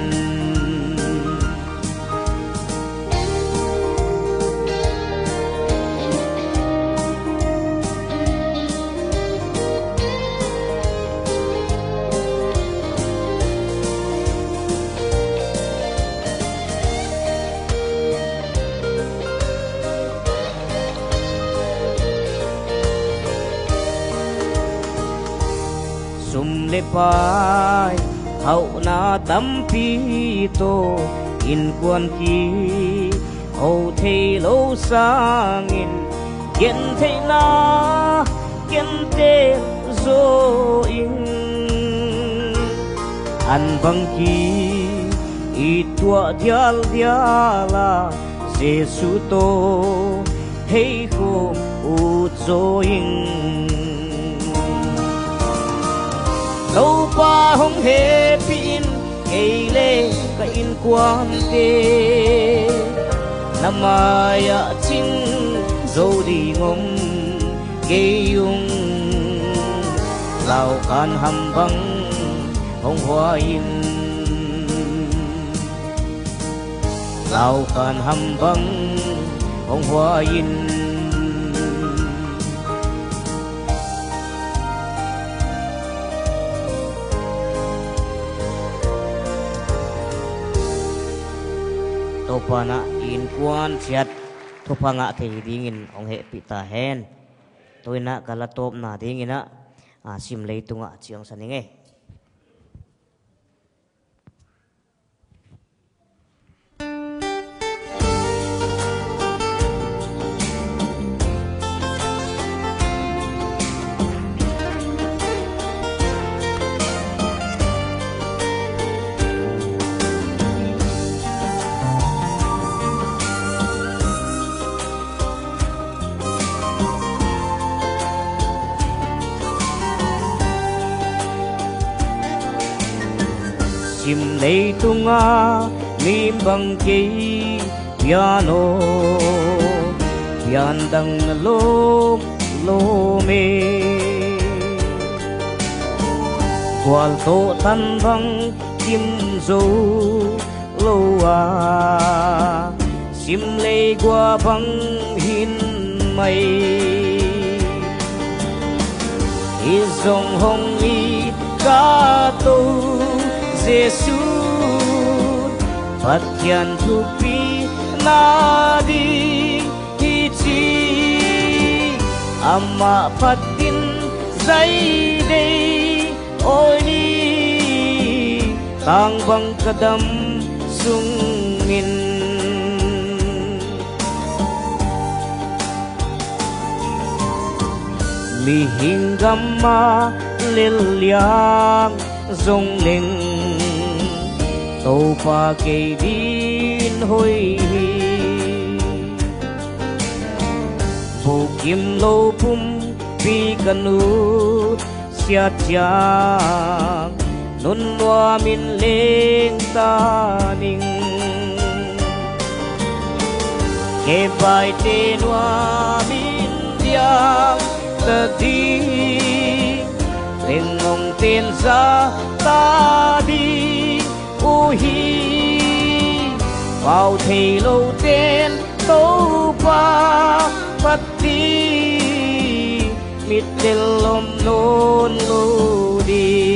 sum le pai hauhna tampi tawh innkuan kiho thei lo sangin, gentheihna gentel zaw in. An bang ki-it tuah dialdial a, Jesu tawh hei khawm ut zaw in. Topa hong hehpih in, kei le ka innkuante na mai-ah cing zo ding om kei ung. Laukan ham bang hong huai in, laukan ham bang hong huai in. Banah innkuan ciat thupha ngah thei dingin hong hehpih ta hen. Tuinah ka la tawpna dinginah, a, Sim leitungah ciangsa ning ei. Sim leitunga mi bang kei pian aw, pian dang na lawm lawm e. Kual tawh tan bang kim zo lo a, Sim lei gua bang hin mai. Hih zong hong it ka Topa Jesu, Pathian thupina ding hi ci. Amah phatin zai dei awi ni, tang bang ka dam sungin. Mihing gama lel liang zong leng, Topa kei din hoih hi. Bukim lo pumpi ka nut siat ciang, nun nuamin leng ta ning. Kebaite nuamin diang ta ding, lengngongten za ta ding uh hi. Pau thei loten Topa phat ding, mit tel om nawn lo ding.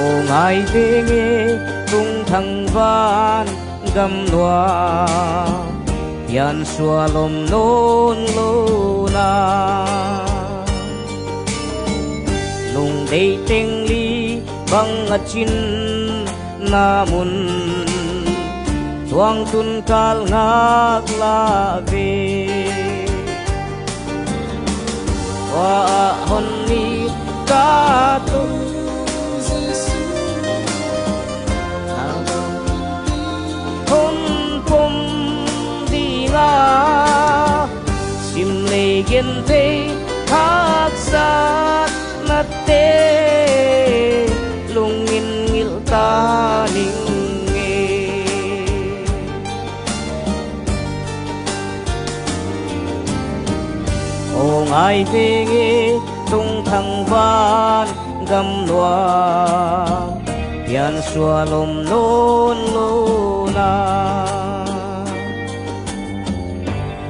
Aw ngai veng e, tungthang van gam nuam, piansual om nawn lo na. Lungdeih teng li bang a cinna mun, tuangtun kal ngak lah ve. Tua ah hon it ka Topa Jesu, hon pom ding a, Sim lei genthei haksatnate lungin ngilh ta ning e. Aw ngai veng e, tungthang van gam nuam, piansual om nawn lo na.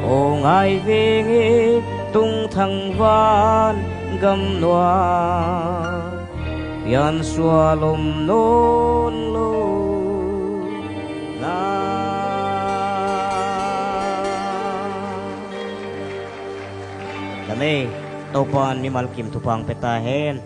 Aw ngai veng e, tungthang van gam nuam, piansual om nawn lo na. Amen. Topa'n mimal kim thupha hong pia ta hen.